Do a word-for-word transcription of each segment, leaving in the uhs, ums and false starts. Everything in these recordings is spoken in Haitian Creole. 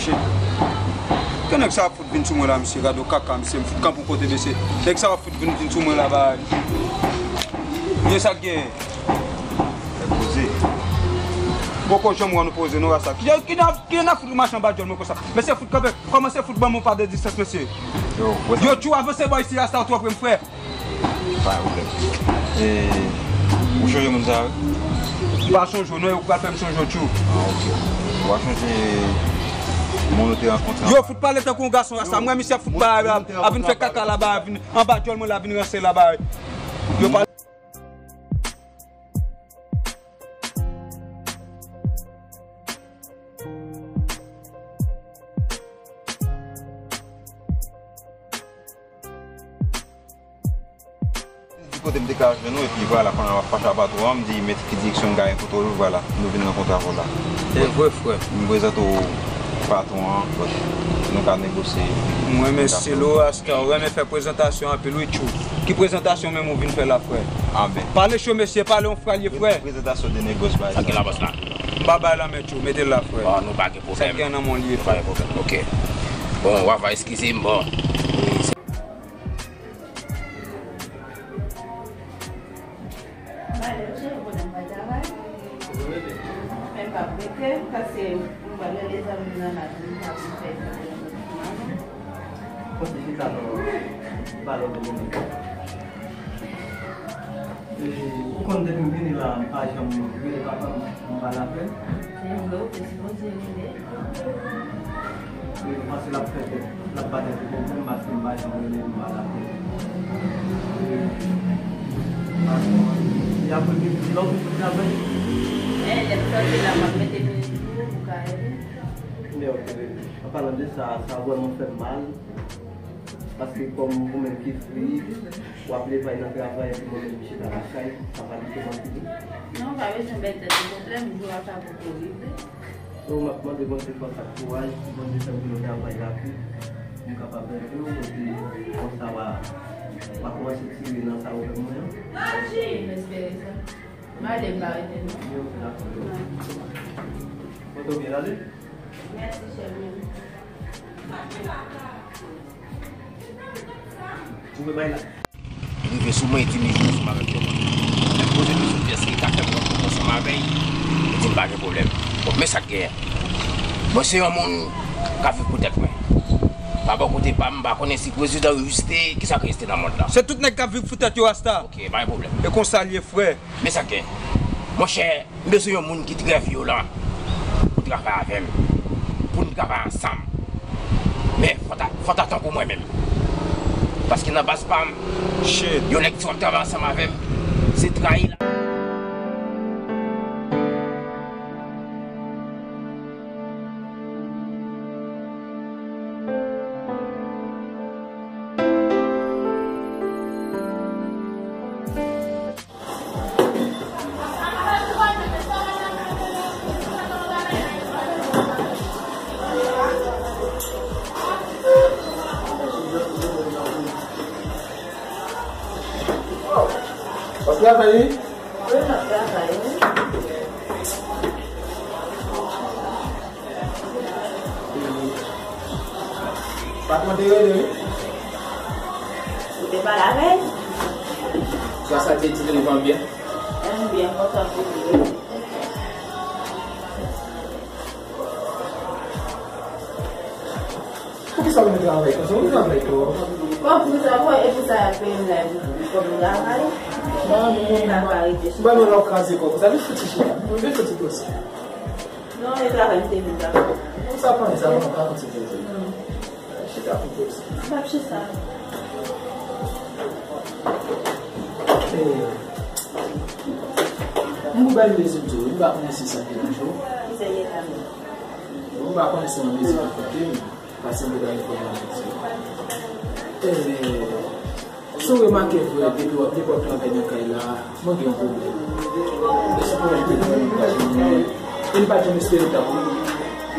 Shit. Ke nèg sa ap fout vin sou mwen la, mesye? Gade yon kaka, mesye, m fout kanpe yon kote, mesye. Nèg sa ap fout vin, vin sou mwen la, bay. Ye sa k gen? Nèg poze. Poko janm wè nou poze, non, rasta. Ki, ki nan, ki nan fout mache anba djòl mwen konsa? Mesye, fout kanpe, kòmanse fout ban m yon pa de distans, mesye. Yo, what's up? Yo, tjou, avanse bò isi, rasta, ou twò pre m, frè. Pa gen pwoblèm. E, ou chonje moun sa a, wi? M pa chonje w, non, e ou k pral fè m chonje w, tjou. Ah, ok. Ou pa chonje moun ou te rankontre anba? Yo, fout pale tankou yon gason, rasta. M wè misye ap fout pale, ap vin fè kaka laba, ap vin anba djòl mwen la, vin ranse laba. Yo, pale. Di kote m te ka jwenn ou, epi vwala, kounye a w ap fache a patwon an, m di, men ki direksyon m ka gen kote w, vwala, nou vin rankontre avè w la. Se vre, frè. M prezante w patwon an, but nou ka negosye. Mwen, men Silo, askè ou renmen fè prezantasyon anpil, wi, tjou. Ki prezantasyon menm ou vin fè la, frè? Ah, ben. Pale cho, mesye, pale yon frè, li ye, frè. Prezantasyon de negòs, bay. Sa ki la, bòs la? M pa bay lanmen, tjou, mete l la, frè. Bon, nou pa gen pwoblèm. Sa ki nan men w li ye, frè. Nou pa gen pwoblèm, ok. Bon, w ap eskize m, bon. Mwen pa prete, paske mwen pa gen lezanmi nan la, mwen pa vin fè sa. Kote chita non, pa lòt de moun. E, ou konn depi m vini la, m pa janm rele papa m, m pa l avè l. Se vre, ou te sipoze rele. Wi, m panse l ap fè tèt, l ap ba tèt li pwoblèm paske m pa janm rele l, m pa l avè l. Wi. E apre, li, li lè w vin sou travay? E, lè m sòti la, m ap mete minit pou ou, pou ka rele. Men, ok, bebe. An palan de sa, sa vrèman fè m mal. Paske kòm ou menm ki fri, w ap leve al nan travay, epi mwen menm m chita lakay, sa pa kite m anpil. Non, pa bezwen bay tèt ou pwoblèm, jou a sa poko rive. So, m ap mande Bondye fòs ak kouraj, pou Bondye fè m vin yon travay rapid, pou m kapab ede w, epi konsa w a, w a kòmanse tire nan sa ou fè mwen an. M espere sa. M ale, m pa rete non. Yo, se la. Foto byen ale? Mèsi, chè m. Ou vle bay la? Li rive sou mwen, li di m li vle ansanm avèk yo. Mwen poze kesyon, èske li ka fè m rankontre ansanm avè l? Li di m pa gen pwoblèm. Bon, men sa k genyen. Mwen se yon moun k ap viv pou tèt mwen. Pa bò kote pa m, m pa konnen si prezidan egziste, kisa k egziste nan mond lan. Se tout nèg k ap viv pou tèt yo, rasta. Ok, pa gen pwoblèm. E konsa l ye, frè. Men sa k gen. Monchè, m bezwen yon moun ki trè vyolan pou travay avè m. Pou n travay ansanm. Men, fò ta, fò ta tankou mwen menm. Paske nan baz pa m, yon nèg di w ap travay ansanm avè m, se trayi l. Ap travay, wi? Wi, m ap travay, wi. Patwon te rele, wi. Ou te pale avè l? Sa, sa te di, telefòn byen? Byen, byen kontan pou li. Poukisa w vin travay konsa? Ou vin travay twò? Bon, pou sa, bon, e pou sa y ap peye m la, pou m travay. Mwen pa ka rete chita. Mwen, mwen, la w kraze kò konsa, vin fouti chita. Vin fouti konsa. Non, e travay m te vin travay. Non, sa pa, sa pa, pa konn se plezi. Chita pou plezi. M ap chita. Eh, m pou bay plezi m tou, m pa konnen si sa te yon jou. Kisa ye la menm? M pa konnen si yon plezi pou kote m. Pase m te bay yon pwoblèm avèk sa. Eh, si w remake vre, depi w ap, depi w ap travay nan kay la, mwen gen yon pwoblèm. E se pwoblèm ke mwen menm pa janm, e m pa janm espere ta pou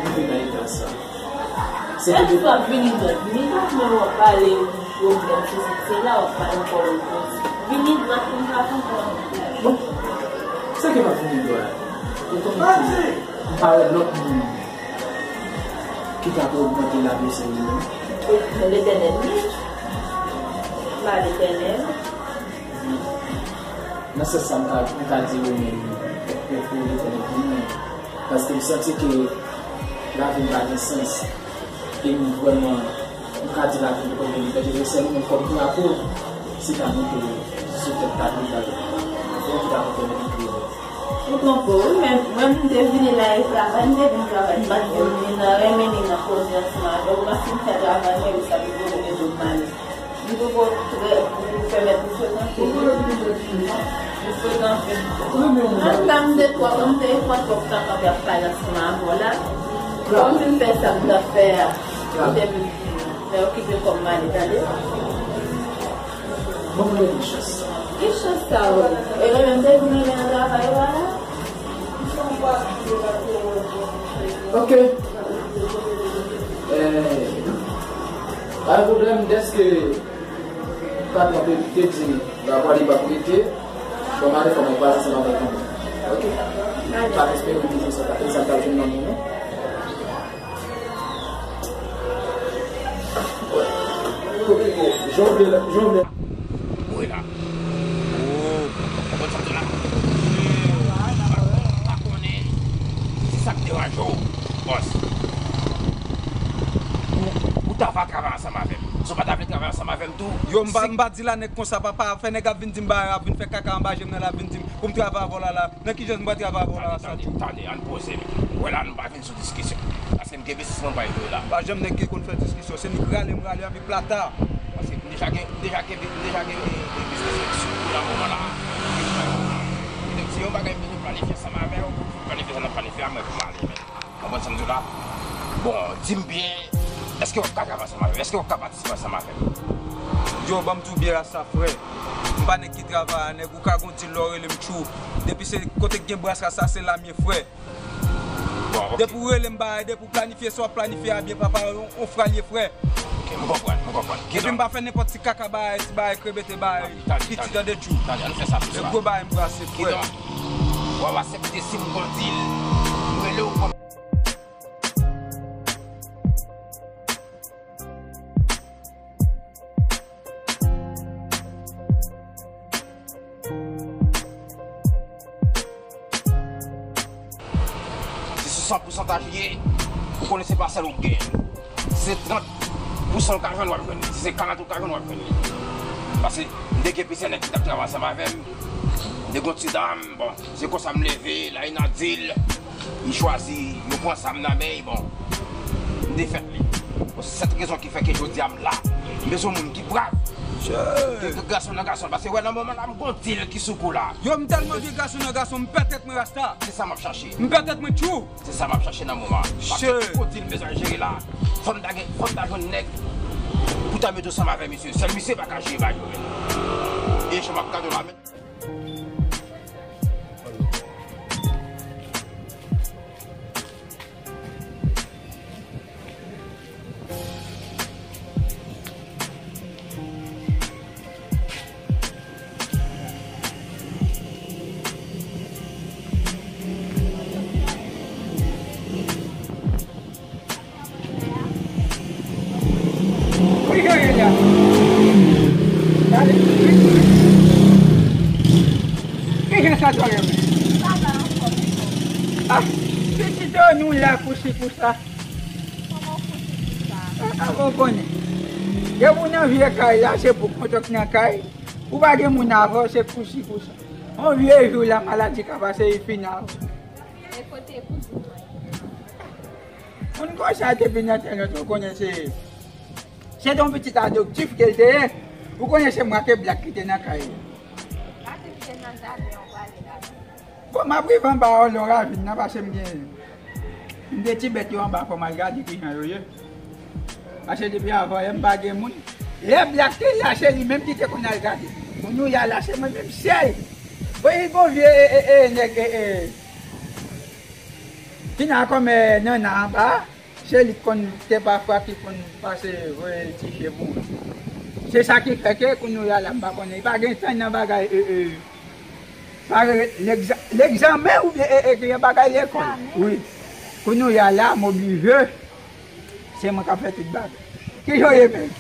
rive nan eta sa. Se ke depi w ap vini dwat, vini dwat, men w ap pale pwoblèm fizik, se la w ap pale pwoblèm fizik. Vini dwat pou m ka konprann. Bon, se ke m ap vini dwat. Ou konnen ke m pa wè lòt moun ki ta pou ogmante lavi w serye non. Nan Letènèl, wi. Nan Letènèl. Nan sans sa, m ka, m ka di ou menm, mèsi pou Letènèl pou mwen. Paske m santi ke lavi m pa gen sans. E m vrèman, m ka di lavi m pa gen sans. Sèlman kòm drapo, se ta mwen ke sou tèt tablo la. Mwen ki ta pou pèmèt m kriye. Ou twonpe w, wi, men mwen, m te vini la e travay, m te vin travay, m pa t vin ni nan renmen, ni nan koze ansanm avè w, paske m fè travay mwen, e sa m te vin ede w m ale. M te ko trè, m pèmèt m frekante, m frekante. Antouka, m te twò, m te twò, twò ta kanpe ap pale ansanm avè w la. Kòm m fin fè sa m t ap fè a, m te vin fè okipe kò m ale, tande. Bon, mwen gen chans. Ki chans sa, wi? E mwen menm te vin renmen nan travay ou a la? Ok. Eh, pa gen pwoblèm, dèske patwon te, te di, ba, vwa li pa pou rete, bon, m ale fò mwen pase ansanm avèk ou. Ok. Pa t espere m di sa, sa t ap jwenn nan mwen, non. Jan w vle, jan w vle. Mwen la. Oh, konn sa m di w la. M pa konnen si sa k deranje w, bòs. Ou, ou ta va travay ansanm avè m. Si w pa ta vle travay ansanm avè m tou, yo, m pa, m pa di la nèg konsa, papa, fè nèg ap vin di m bagay, ap vin fè kaka anba je m nan, l ap vin di m pou m travay avè w la, la. Nan ki jan m pral travay avè w la, sa tou? Tande, ann poze m. Wè la, nou pa vin sou diskisyon. Paske m gen biznis mwen bay vre la. Pa janm nèg ki konn fè diskisyon, se nèg rale m rale anpi plata. Paske m deja gen, m deja gen, m deja gen, e, e, biznis mwen sou kou nan moman la. Donk, si yon bagay m bezwen planifye ansanm avè w, planifye sa n ap planifye a, mwen pou m ale, men. Konprann sa m di w la? Bon, di m byen, èske w ap ka travay ansanm avè m? Èske w ap ka patisipe ansanm avè m? Yo, ban m di w byen la sa, frè. M pa nèg ki travay a nèg, ou ka gon dil lè w rele m tchou. Depi se kote k gen bras la, sa se la m ye, frè. Bon, ok. Depi w rele m bagay, depi w planifye sa w ap planifye a byen, papa, on, on frè l ye, frè. Ok, m konprann, m konprann. Epi m pa fè nenpòt ti kaka bagay, ti bagay krebete bagay, piti tande tchou. Tande, ann fè sa pou sa. Se gwo bagay m brase, frè. Kidonk, w ap aksepte si m gon dil, m rele w kòm Si se san pousantaj li ye, ou konnen se pa sèl ou k genyen. Si se trant pousan ou ka jwenn, w ap jwenn li. Si se karant ou ka jwenn, w ap jwenn li. Paske m te gen plizyè nèg ki t ap travay ansanm avè m. M te gen yon ti dam, bon, se konsa m leve, la, li nan dil. Li chwazi, yo pran sa m nan men, bon, m defèt li. Bon, se sèt rezon ki fè ke jodi a m la. M bezwen moun ki brav. Ki, ki gason nan gason. Paske, wè, nan moman la, m gon dil ki sou kou la. Yo, m tèlman gen gason nan gason, m pè tèt mwen rasta. Se sa m ap chache. M pè tèt mwen tchou. Se sa m ap chache nan moman. Paske gon dil m bezwen jere la. Fò m ta gen, fò m ta jwenn nèg pou ta mete ansanm avè misye. Sèl misye pa ka jere bagay yo menm. E jan m ap gade w la menm. Ki jan ye la? Gade, wi, wi. Ki jan sa t ale menm? Ah, pitit, nou la kousi kousa. Kòman w kousi kousa? Ah, ah, bon, konnen. Depi w nan vye kay la, se pou kont w k nan kay. Ou pa gen moun avè w, se kousi kousa. On vye jou la, maladi ka pase, li fini avè w. E kote pou di w? Moun konsa te vin nan tèlè, ou konnen se, se te yon pitit adoptif ke l te ye. Ou konnen se mwen ke Black kite nan kay la. Bon, m ap rive anba a, lè w ravin nan, paske m gen, m gen ti bèt yo anba, fò m al gade kijan yo ye. Paske depi avan yè, m pa gen moun. Lè Black te la, se li menm ki te konn al gade. Kounye a la, se mwen menm sèl. Bon, li gon vye, e, e, e, nèg, e, e, ki nan kòmè nannan anba. Se li k konn te pafwa ki konn pase voye ti je pou mwen. Se sa ki fè ke kounye a la m pa konnen. Li pa gen tan nan bagay, e, e, pa re-, legza-, legzamen oubyen, e, e, ki gen bagay lekòl. Wi. Kounye a la, m oblije. Se mwen k ap fè tout bagay. Kijan w ye menm?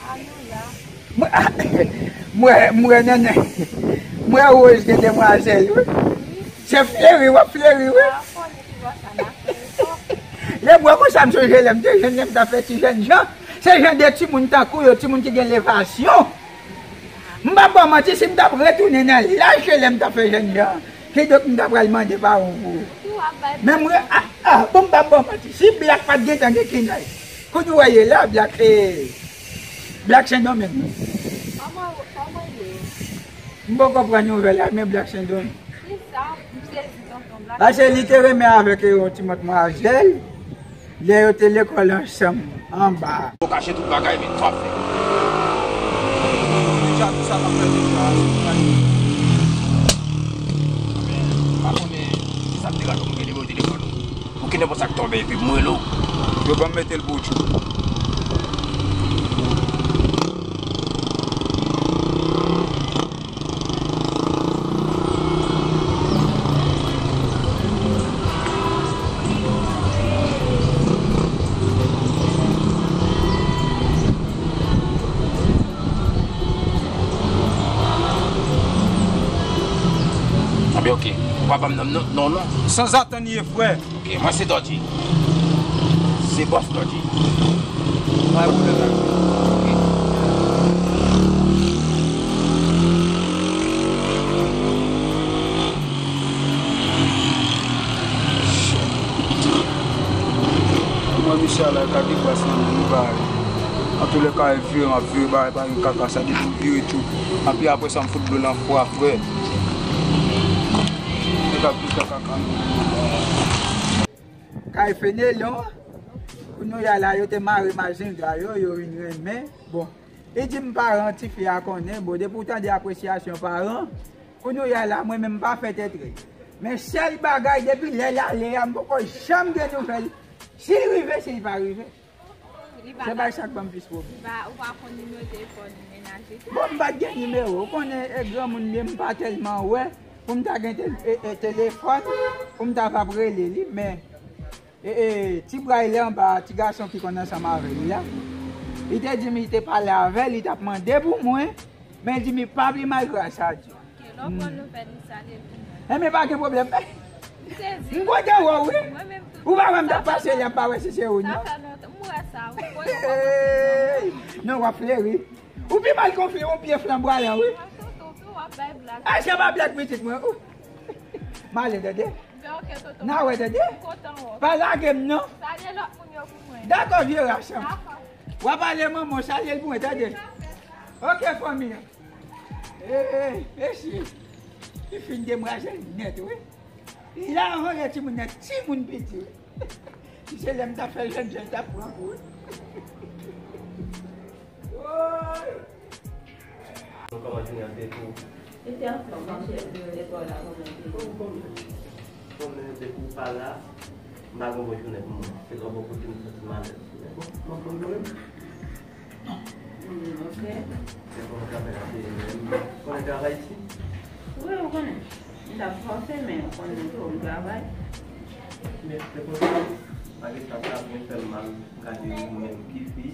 Mwen, mwen, mwen, nan, nan, mwen wòz gen demwazèl, wi. Se fleri, w ap fleri, wi. Lè m wè konsa, m sonje lè m te jèn, lè m t ap fè ti jènjan. Se jan de timoun tankou yo, timoun ki gen levasyon. M p ap ba w manti, si m t ap retounen nan laj ke lè m t ap fè jènjan, kidonk m ta pral mande paran m pou ou. Men mwen, ah, ah, bon, m p ap ba w manti. Si Black pa t gentan gen kinay, kounye w wè ye la, Black, eh, Black Sendomeng. M poko pran nouvèl la, men Black Sendomeng. Paske li te renmen avèk yon ti matmwazèl. Lè yo te lekòl ansanm anba. Yo kache tout bagay, men sa fè. Deja, tout sa k ap fèt deja. Pa konnen ki sa k te rate, mwen gen nimewo telefòn ou. Ou ki nenpòt sa k tonbe, epi m rele w. Yo ban m mete l pou ou, tchou. Anben, oke. Ou pa ban m non, non, non, non. Sanzatann ye, frè. Ok, mwen se Dodgy. Se bòs Dodgy. Pa gen pwoblèm la. Ok. Kouman misye a la, ka gen gras nan men li, bay. Antoulèka, vire, m ap vire, bay, pa gen kaka, sa depi w vire tou. Anpi apre sa, m fout dlo nan fwa, frè. Li ka plis ka kaka. Kay Fenelon, kounye a la, yo te mare mazinga yo, yo vin renmen. Bon, li di m paran tifi a konnen, bon, depi w tande apresyasyon paran, kounye a la, mwen menm m pa fè tèt rèd. Men sèl bagay, depi lè l ale a, m poko janm gen nouvèl. Si l rive, si l pa rive. Se bay sa k ban m plis pwoblèm. Ou pa konn nimewo telefòn menaje tou? Bon, m pa t gen nimewo. Ou konnen, e, granmoun li ye, m pa tèlman wè pou m ta gen te-, e, e, telefòn pou m ta va ap rele li, men, e, e, ti bra l anba, ti gason ki konn ansanm avè l la, li te di m li te pale avè l, li t ap mande pou mwen, men li di m li pa pi mal, gras a Dye. Lè w pran nouvèl, m salye l pou mwen. Enben, pa gen pwoblèm. M kontan wè w, wi. Ou pa wè m t ap pase la, m pa wè si se ou, non. Sa fè lontan. M wè sa, wi. Hey! Non, w ap fleri. Ou pi mal gonfle yon pye flanbwayan, wi. Ay, se pa blag pitit mwen. Ou m ale, tande. N a wè, tande. Pa lage m, non. Dakò, vye rachan. W ap ale, manman, w salye l pou mwen, tande. Ok, fanmi an. Ey, mesye, li fin demwazèl nèt, wi. Li la anvan lè timoun nan, timoun piti, wi. Si se lè m ta fè jènjan, l ta pran kou, wi. Woy! Kòman jounen an te pou ou? Li te anfòm, monchè, lekòl la, kòman te ye? Kòman te pou ou pa la? M pa gen bon jounen pou mwen. Se lè w bò kote m santi m alèz. Bon, mwen konn mwen. Mm, ok. Se kòman travay la te ye menm? Konnen travay isit? Wi, ou konnen. M t ap fòse, men ou konnen tou, m travay. Men, se konsa, pa gen sa k ap byen fè m mal. Gade ou menm ki fi,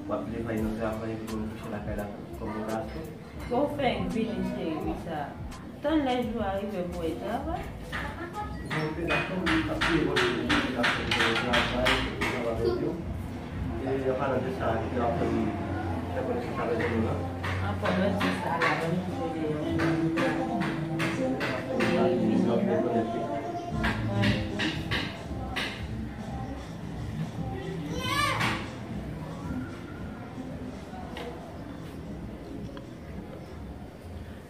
w ap leve nan travay, epi w kouche lakay la kòm yon gason. Fò w fè vini, cheri, wi sa. Tann lè jou a rive pou w al travay. Bon, se gason, m ap peye bon, se gason, travay, travay avèk yo. E, an palan de sa, ki ap fè m fè koneksyon avèk moun nan. An palan de sa, la, ban m kite de yon moun. Wi, wi, wi.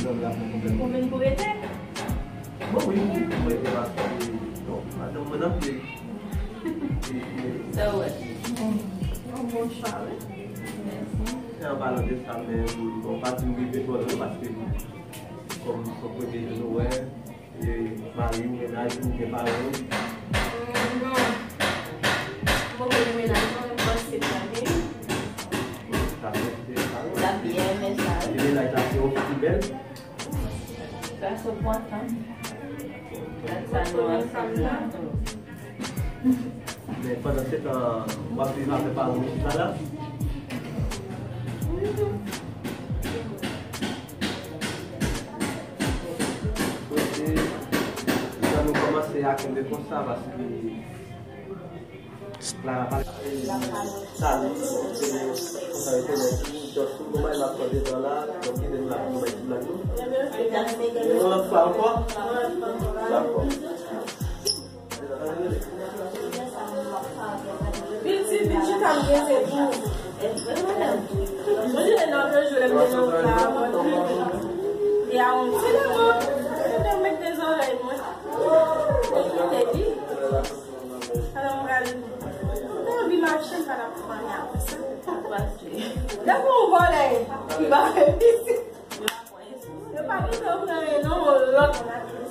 Nonm la fè pwoblèm. Ou vin pou rete? Bon, wi, mwen rete paske, non, madanm mwen nan pye. Sa w wè? Yon bon chwa, wi. Mèsi. E an palan de sa menm, bon, pa di m rive twò lwen paske kòm se premye jou nou wè, e mari w, mennaj ou, oubyen paran w. Non. Mwen poko gen mennaj non, men m panse m ta gen. Sa se, se sa, wi. L ap byen renmen sa, wi. Epi mennaj la se yon fi ki bèl. Sa se pwen sa. Gad sa nou ansanm la. Men pandan se tan, w ap viv avè paran w isit la la? Swete, jan nou kòmanse a kenbe konsa, paske Clara pale. Salut, se konsa yo konnen tou. Just pou nou bay m ap tande tan la, donk kite m la pou nou bay ti blag nou. E yon lòt fwa ankò. Dakò. Piti, piti, sa m gen se pou. Mwen di nan jwe m te nan la mwen. E a yon ti lè mwen. Mwen te met de zòrèy mwen. Mwen te di. Alò, m prale. Mwen te anvi mache, m pa t ap fè anyen apre sa. Depi yon vòlè ki ba fè piti. Yo pa kite w pran non yon lòt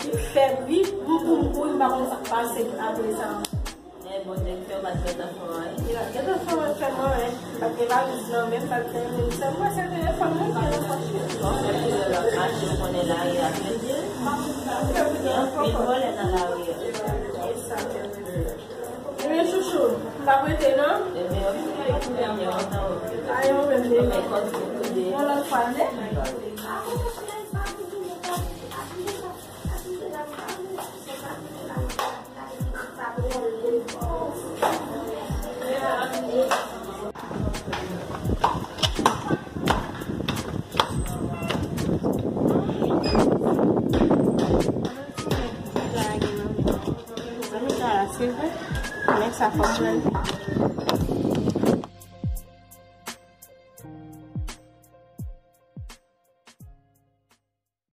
ki fè vi, m pou m kouri, m pa konn sa k pase apre sa. Men bon, nèg fè w pa t fè zanfan an. Li pa t gen zanfan an, fè mwen, men. Pa t gen valiz nan men m, pa t gen anyen. Sèl mwen se telefòn mwen ki nan pòch mwen. Bon, fè plizyè lòt mache, ou konnen lari a fè di. Gen anpil vòlè nan lari a. E sa. Ebyen, chouchou, m p ap rete, non? Ebyen, ok, kounye a, m kontan wè w. A, yon menm de. Yon lòt fwa, men. Zanmi sa la, se vre. Men sa fò mwen.